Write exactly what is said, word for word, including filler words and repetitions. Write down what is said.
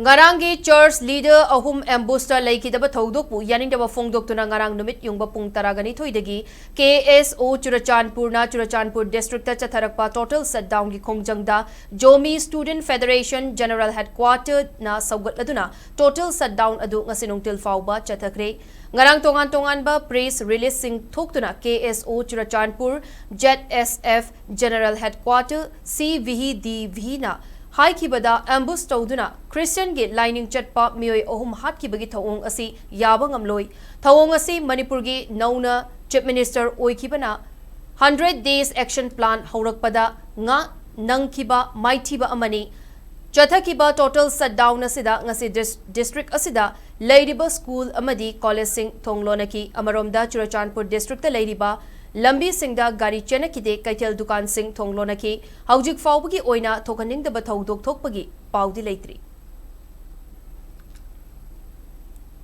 ꯉꯔꯥꯡꯒꯤ ꯆꯔꯆ ꯂꯤꯗꯔ ꯑꯍꯨꯝ ꯑꯦꯝꯕꯨꯁꯇ ꯂꯩꯈꯤꯗꯕ ꯊꯧꯗꯣꯛꯄꯨ ꯌꯥꯅꯤꯡꯗꯕ ꯐꯣꯡꯗꯣꯛꯇꯨꯅ ꯉꯔꯥꯡ ꯅꯨꯃꯤꯠ ꯌꯨꯡꯕ ꯄꯨꯡ ꯇꯔꯥꯒ ꯅꯤꯊꯣꯏꯗꯒꯤ ꯀꯦ ꯑꯦꯁ ꯑꯣ ꯆꯨꯔꯆꯥꯟꯄꯨꯔꯅ ꯆꯨꯔꯆꯥꯟꯄꯨꯔ ꯗꯤꯁꯇ꯭ꯔꯤꯛꯇ ꯆꯠꯊꯔꯛꯄ ꯇꯣꯇꯦꯜ ꯁꯠꯗꯥꯎꯟꯒꯤ ꯈꯣꯡꯖꯪꯗ ꯖꯣꯃꯤ ꯁ꯭ꯇꯨꯗꯦꯟꯠ ꯐꯦꯗꯔꯦꯁꯟ ꯖꯦꯅꯔꯦꯜ ꯍꯦꯗꯀ꯭ꯋꯥꯇꯔꯅ ꯁꯧꯒꯠꯂꯗꯨꯅ ꯇꯣꯇꯦꯜ ꯁꯠꯗꯥꯎꯟ ꯑꯗꯨ ꯉꯁꯤ ꯅꯨꯡꯊꯤꯜ ꯐꯥꯎꯕ ꯆꯠꯊꯈ꯭ꯔꯦ꯫ ꯉꯔꯥꯡ ꯇꯣꯉꯥꯟ ꯇꯣꯉꯥꯟꯕ ꯄ꯭ꯔꯦꯁ ꯔꯤꯂꯤꯖꯁꯤꯡ ꯊꯣꯛꯇꯨꯅ K S O Churachandpur Z S F general headquarter C V D ꯚꯤꯅ ꯍꯥꯏꯈꯤꯕꯗ ꯑꯦꯝꯕꯨꯁ ꯇꯧꯗꯨꯅ ꯈ꯭ꯔꯤꯁꯇꯤꯌꯟꯒꯤ ꯂꯥꯏꯅꯤꯡ ꯆꯠꯄ ꯃꯤꯑꯣꯏ ꯑꯍꯨꯝ ꯍꯥꯠꯈꯤꯕꯒꯤ ꯊꯧꯑꯣꯡ ꯑꯁꯤ ꯌꯥꯕ ꯉꯝꯂꯣꯏ꯫ ꯊꯧꯑꯣꯡ ꯑꯁꯤ ꯃꯅꯤꯄꯨꯔꯒꯤ ꯅꯧꯅ ꯆꯤꯐ ꯃꯤꯅꯤꯁꯇꯔ ꯑꯣꯏꯈꯤꯕꯅ ꯍꯟꯗ꯭ꯔꯦꯠ ꯗꯦꯖ ꯑꯦꯛꯁꯟ ꯄ꯭ꯂꯥꯟ ꯍꯧꯔꯛꯄꯗ ꯉꯥ ꯅꯪꯈꯤꯕ ꯃꯥꯏꯊꯤꯕ ꯑꯃꯅꯤ꯫ ꯆꯠꯊꯈꯤꯕ ꯇꯣꯇꯦꯜ ꯁꯠꯗꯥꯎꯟ ꯑꯁꯤꯗ ꯉꯁꯤ ꯗꯤꯁ-, ꯗꯤꯁꯇ꯭ꯔꯤꯛ ꯑꯁꯤꯗ ꯂꯩꯔꯤꯕ ꯁ꯭ꯀꯨꯜ ꯑꯃꯗꯤ ꯀꯣꯂꯦꯖꯁꯤꯡ ꯊꯣꯡ ꯂꯣꯟꯅꯈꯤ꯫ ꯑꯃꯔꯣꯝꯗ ꯆꯨꯔꯆꯥꯟꯄꯨꯔ ꯗꯤꯁꯇ꯭ꯔꯤꯛꯇ ꯂꯩꯔꯤꯕ ꯂꯝꯕꯤꯁꯤꯡꯗ ꯒꯥꯔꯤ ꯆꯦꯟꯅꯈꯤꯗꯦ, ꯀꯩꯊꯦꯜ ꯗꯨꯀꯥꯟꯁꯤꯡ ꯊꯣꯡ ꯂꯣꯟꯅꯈꯤ꯫ ꯍꯧꯖꯤꯛ ꯐꯥꯎꯕꯒꯤ ꯑꯣꯏꯅ ꯊꯣꯛꯍꯟꯅꯤꯡꯗꯕ ꯊꯧꯗꯣꯛ ꯊꯣꯛꯄꯒꯤ ꯄꯥꯎꯗꯤ ꯂꯩꯇ꯭ꯔꯤ꯫